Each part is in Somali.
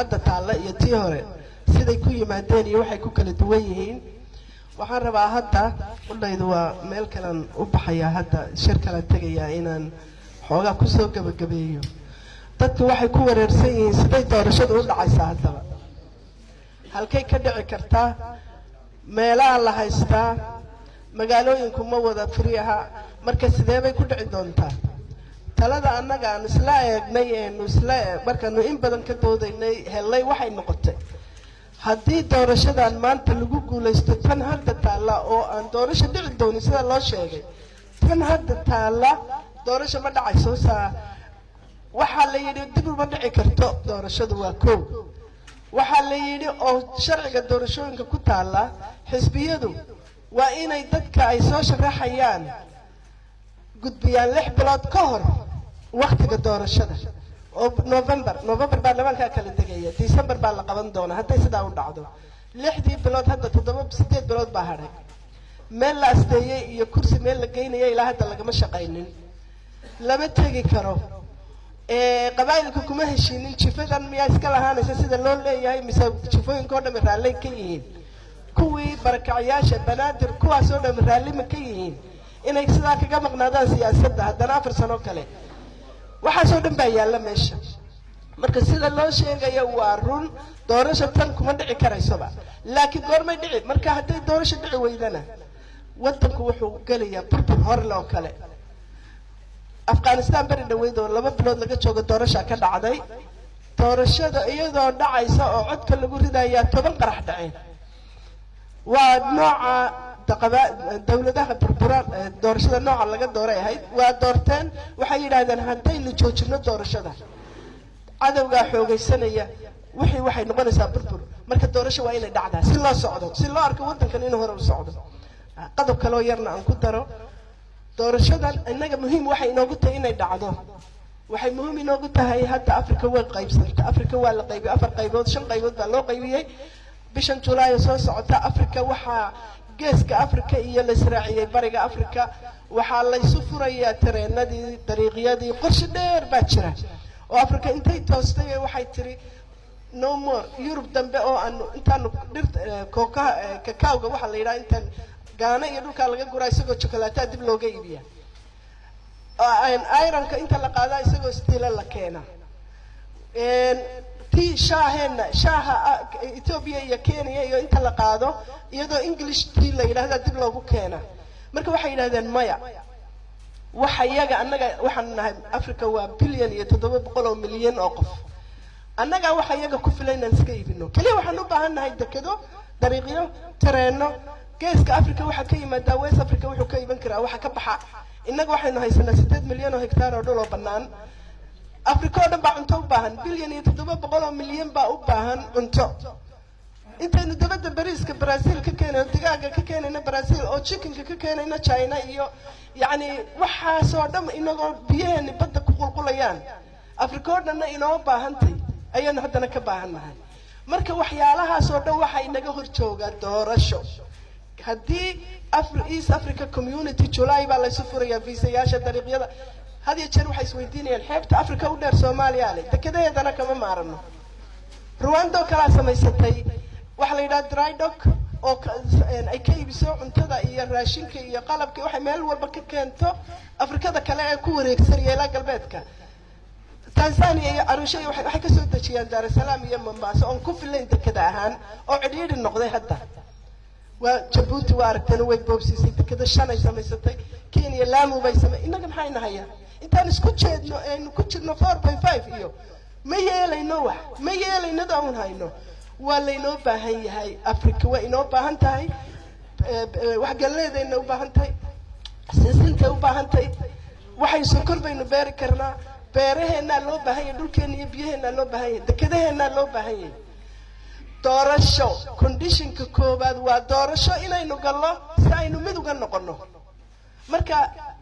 Hadda taalla iyo tii hore siday ku yimaadeen iyo waxay ku kala duwan yihiin. Waxaan rabaa hadda qudhaydu waa meel kalean u baxayaa, hadda shir kalan tegayaa, inaan xoogaa kusoo gebagabeeyo. Dadku waxay ku wareersan yihiin siday doorashadu u dhacaysaa. Haddaba halkay ka dhici kartaa? Meelaha la haystaa, magaalooyinku ma wada free aha. Marka sidee bay ku dhici doontaa? Talada annaga aanu isla eegnay, eenu isla markaanu in badan ka doodaynay hellay, waxay noqotay haddii doorashadan maanta lagu guulaysto, tan hadda taalla oo aan doorasho dhici doonin sida loo sheegay, tan hadda taalla doorasho ma dhacayso. Saa waxaa la yidhi, dib uma dhici karto doorashadu. Waa kow. Waxaa la yidhi oo sharciga doorashooyinka ku taalla, xisbiyadu waa inay dadka ay soo sharaxayaan gudbiyaan 6 bilood ka hor waktiga doorashada, oo November baarlamaankaa kala tegaya, December baa la qaban doonaa. Hadday sidaa u dhacdo, 6dii bilood hadda 7, 8 bilood baa hadhay. Meel la asteeyey iyo kursi meel la geynaya ilaa hadda lagama shaqaynin, lama tegi karo. Qabaa'ilka kuma heshiinin. Jifadan miyaa iska lahaanaysa sida loo leeyahay, mise jifooyinka oo dhami raallay ka yihiin? Kuwii barakacyaasha Banaadir, kuwaas oo dhami raalli ma ka yihiin inay sidaa kaga maqnaadaan siyaasadda haddana 4 sano kale? Waxaasoo dhan baa yaalla meesha. Marka sida loo sheegayo waa run, doorasho tan kuma dhici karaysoba. Laakiin goormay dhici? Marka hadday doorasho dhici weydana, waddanku wuxuu gelayaa burbur horle oo kale. Afghanistan beri dhaweyd oo 2 bilood laga joogo doorashaa ka dhacday. Doorashada iyadoo dhacaysa oo codka lagu ridayaa 10 qarax dhaceen. Waa nooca daqaba dawladaha burbura doorashada nooca laga dooray ahayd. Waa doorteen. Waxay yidhaahdeen haddaynu joojino doorashada, cadowgaa xoogaysanaya, wixii waxay noqonaysaa burbur. Marka doorasho waa inay dhacdaa si loo socdo, si loo arko waddankan inuu hore u socdo. Qodob kaloo yarna aan ku daro: doorashadan innaga muhiim waxay inoogu tahay inay dhacdo. Waxay muhiim inoogu tahay, hadda Africa way qaybsanta. Africa waa la qaybiyey, afar qaybood, shan qaybood baa loo qaybiyey. Bishan Julaay soo socota Africa waxaa geeska Africa iyo la israaciyey bariga Africa. Waxaa laysu furayaa tareenadii, dariiqyadii. Qorshe dheer baa jira oo Africa intay toostay waxay tiri no more Yurub dambe oo aanu intaanu dhirta kookaha, kakaawga waxaa la yidhaha, intaan Gaana iyo dhulkaa laga guraa, isagoo chocolate dib looga iibiya. Ironka inta la qaadaa, isagoo steel la keena. Tii shaaheenna, shaaha Ethiopia iyo Kenya iyo inta la qaado, iyadoo English tea la yidhahda dib loogu keena. Marka waxay yidhahdeen maya, waxa iyaga annaga waxaan nahay Africa waa 1.7 bilyan oo qof. Annaga waxa iyaga ku filan inaan iska iibino. Keliya waxaan u baahan nahay dekedo, dariiqyo, tareeno. Geeska Africa waxaa ka yimaadaa West Africa wuxuu ka iban karaa waxa ka baxa. Innaga waxaynu haysanaa 8 milyan oo hectaar oo dhul oo bannaan. Africa oo dhan baa cunto u baahan. 1.7 bilyan baa u baahan cunto. Intaynu dabadda bariiska Brazil ka keenayno, digaaga ka keenayno Brazil, oo chickenka ka keenayno China, iyo yacni waxaasoo dhan, inagoo biyaheeni badda ku qulqulayaan, Africa oo dhanna inoo baahantay, ayaanu haddana ka baahan nahay. Marka waxyaalahaasoo dhan waxaa inaga hor joogaa doorasho. Haddii East Africa Community July baa laysu furayaa viisayaasha, dariiqyada. Had iyo jeer waxay isweydiinayaan xeebta Africa u dheer Soomaaliya leh, dekedaheedana kama maarano. Rwanda oo kalaa samaysatay waxaa la yidhaha dry dock oo ay ka iibiso cuntada iyo raashinka iyo qalabka, waxay meel walba ka keento Afrikada kale ee ku wareegsan iyo ilaa galbeedka Tanzania iyo Arusha iyo waxay kasoo dejiyaan Daar es Salaam iyo Mombasa, oon ku filayn dekeda ahaan oo cidhiidhi noqday hadda. Waa Jabuuti, waa aragteen, way boobsiisay, dekeda shan ay samaysatay. Kenya Lamu bay samay. Innaga maxay nahayaa? Intaan isku jeedno aynu ku jirno 4.5 iyo ma yeelayno, wax ma yeelaynada uun hayno. Waa laynoo baahan yahay. Africa waa inoo baahan tahay. Wax galleedayna u baahan tahay, sinsintay u baahan tahay. Waxay sokor baynu beeri karnaa. Beeraheennaa loo baahan yahay, dhulkeenna iyo biyaheennaa loo baahan yahay, dekedaheennaa loo baahan yahay. Doorasho, conditionka koowaad waa doorasho inaynu gallo si aynu mid uga noqono. Marka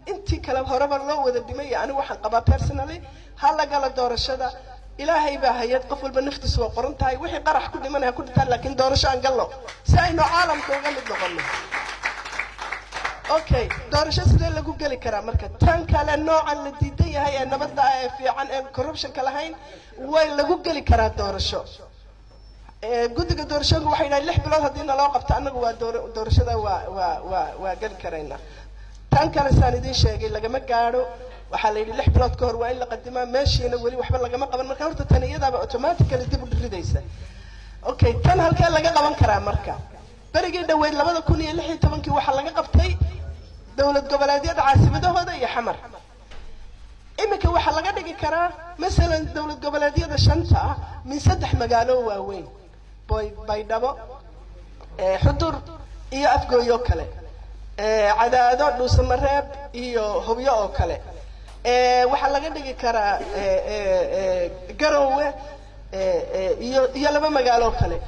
intii kale horeba loo wada dhimay. Anigu waxaan qabaa personally, ha la galo doorashada. Ilaahay baa hayad, qof walba naftiisu waa qoran tahay. Wixii qarax ku dhimanaya ha ku dhintaan, laakiin doorasho aan gallo si aynu caalamka uga mid noqono. Okay, doorasho sidee lagu geli karaa? Marka tan kale, noocan la diidan yahay ee nabadda ah ee fiican ee corruptionka lahayn, way lagu geli karaa doorasho. Guddiga doorashooyinka waxay yidhahdeen 6 bilood haddii naloo qabto, annagu waa doorashada waa geli karaynaa. Tan kale, saan idiin sheegay, lagama gaadho. Waxaa la yidhi 6 bilood ka hor waa in la qadimaa, meeshiina weli waxba lagama qaban. Marka horta tan iyadaaba automatically dib u ridaysa. Okay, tan halkee laga qaban karaa? Marka berigii dhaweyd, 2016-kii, waxaa laga qabtay dowlad goboleedyada caasimadahooda iyo Xamar. Iminka waxaa laga dhigi karaa, masalan, dowlad goboleedyada shanta ah min saddex magaalo waaweyn, boy Baydhabo, Xudur iyo Afgooyo kale, Cadaado, Dhuusamareeb iyo Hobyo oo kale. Waxaa laga dhigi karaa Garowe iyo laba magaalo kale,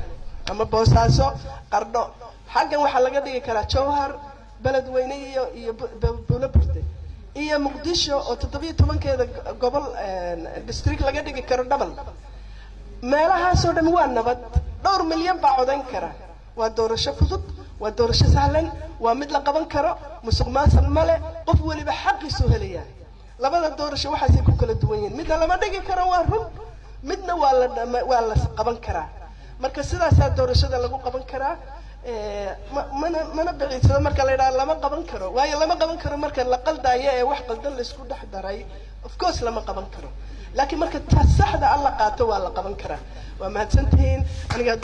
ama Boosaaso, Qardho. Xaggan waxaa laga dhigi karaa Jowhar, Beledweyne iyo Buulo Burde iyo Muqdisho oo 17-keeda gobol district laga dhigi karo double. Meelahaasoo dhan waa nabad, dhowr milyan baa codayn kara. Waa doorasho fudud, waa doorasho sahlan, waa mid la qaban karo, musuq maasuq male, qof weliba xaqiisu helaya. Labada doorasho waxaasay ku kala duwan yihiin. Midna lama dhigi karo, waa run, midna waa la qaban karaa. Marka sidaasaa doorashada lagu qaban karaa. Mana biciidsado marka la yidhaha lama qaban karo, waayo lama qaban karo marka la qaldaayo ee wax qaldan la isku dhex daray. Of course lama qaban karo, laakiin marka ta saxda alla qaato waa la qaban karaa. Waa mahadsantihiin. Anigaa